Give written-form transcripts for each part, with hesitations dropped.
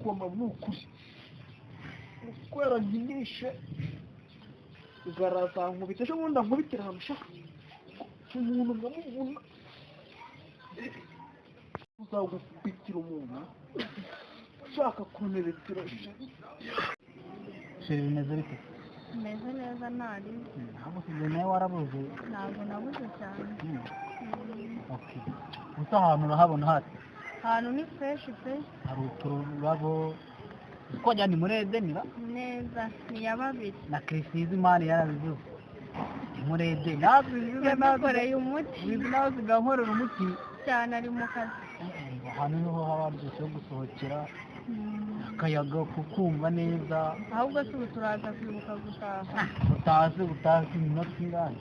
Ndamukoma ni ukuri, kubera nkinishe zarazankubita ejo bundi, ankubitira ahantu sha umuntu nkamuvuna. Uzagukubitira umuntu ushaka kunteretera chérie. Chérie, bimeze bite? Meze neza, ntari. Ntabwo usigaye nawe warabuze. Ntabwo nabuze cyane. Okay, gusa ahantu urahabona hati? Ahantu ni fresh pe. Hari uturabo twajya, ni muri Edeni ra. Neza, ni iya babiri. Na Kirisizi imana yarabivuze, ni muri Edeni natwe. Yadukoreye umuti. Nawe usigaye nkorera umuti. Cyane, ari mu kazi. Ahantu niho haba haryoshye ho gusohokera, akayaga kukumva neza. Ahubwo si ubu turaza kwibuka gutaha. Utazi utazi iminota ingahe?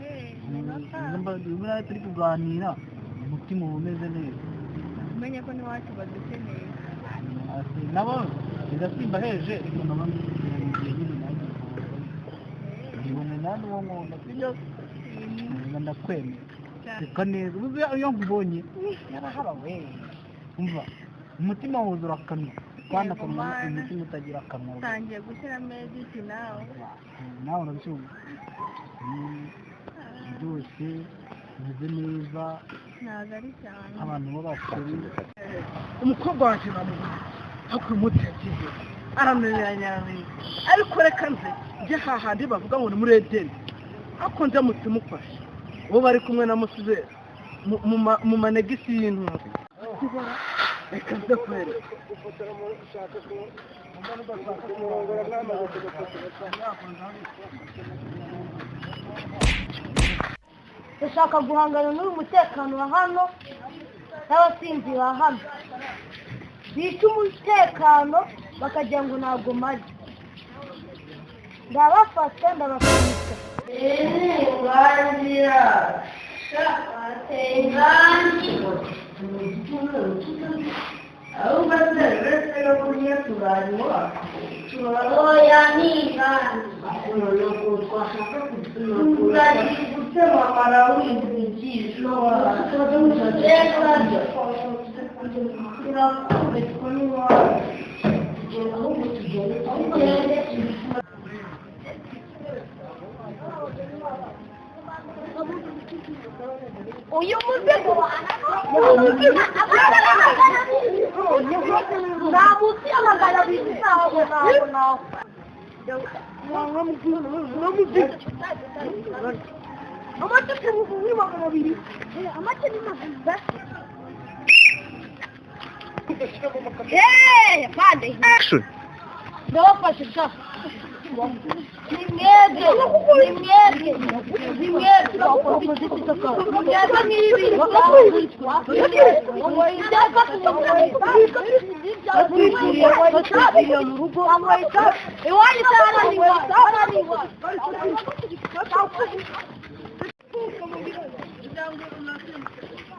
Ehe, iminota. Niba turi kuganira, umutima uba umeze neza. Umenye ko n'iwacu badukeneye. Nabo bigasimba heje, ariko nabo mu gihe nyine nanjye nkibone nanjye uwo nkunda, sibyo? Neza, ndakwemera. Seka neza. Ubu iyo nkubonye yarahaba we, umva umutima wuzura akanwa kandi Yego, akanwa Mana. Umutima utagira akanwa rwose. Utangiye gushyiramo edit nawe. Nawe urabyumva. Byose bimeze neza. Ntabwo ari cyane. Abantu b'abakuru. Umukobwa wanjye namubona ariko uyu munsi yagiye arananiranye, arananiranye, ariko reka nze njye hahandi bavuga ngo ni muri Edeni, ariko ndamutse mufashe uwo bari kumwe na Musubera mu manegisi y'intuza, reka nze kwereka. Ndashaka guhangana n'uyu mutekano wa hano n'abasinzi ba hano bica umutekano bakagira ngo ntabwo mpari. Ndabafata, ndabakubita. Ahubwo se uretse no kurya turanywa? Oya, ni inganji. Nuko twashaka turagiye gutema amara w'ijisho. Turakubitwa n'iwacu. Ahubwo tugende. Uyu muzigo, uyu muzigo nta munsi ya 200, ntabwo ntabwo ntabwo. Amata ni 200, amata ni 200. Eee, pande. Ndabafashe sha. Ni mwebwe, ni mwebwe, ni mwebwe, ni mwebwe n'ibi. Mu rugo iwanyu cyarananiwe, cyarananiwe.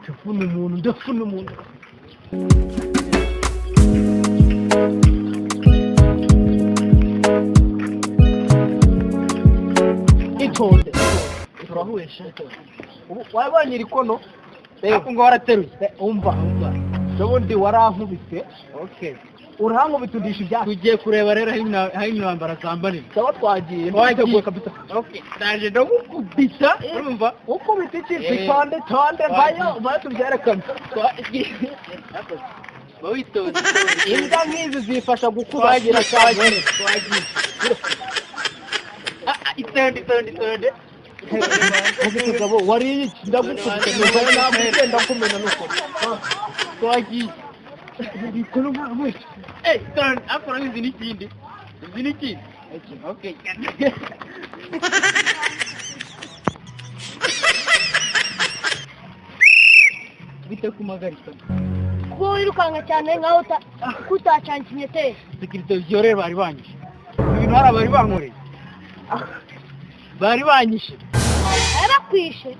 Ndafuna umuntu, ndafuna umuntu. Itonde, turahuye sha. Ubu wabonye iri kono ariko ngo warateruye. Umva, umva, ubundi warankubise. Okay. Urankubita undisha ibyatsi. Tugiye kureba rero aho intambara zambarira. Sawa, twagiye. Twagiye. Nditeguye kabisa. Okay, ndaje ndagukubita, urumva? Ukubita iki? Eh. Itonde, tonde, vayo vayo tubyerekane. Twagiye. Ba witonze. Imbwa nk'izi zifasha gukubagira cyane. Twagiye. Ah, ah, itonde, itonde, itonde. Mugabo wariye iki? Ndagukubita nuko namwe ndakumena nuko. Twagiye. Bikora nkawe. Eh, itonde, ariko urabizi n'ikindi, izi n'ikindi. Okay. Bite ku magarika? Kuko wirukanka cyane nkaho utacanye ikinyoteri. Sécurité byorere, bari banyishe. Ibintu hari abari bankoreye, bari banyishe. Arabakwishe.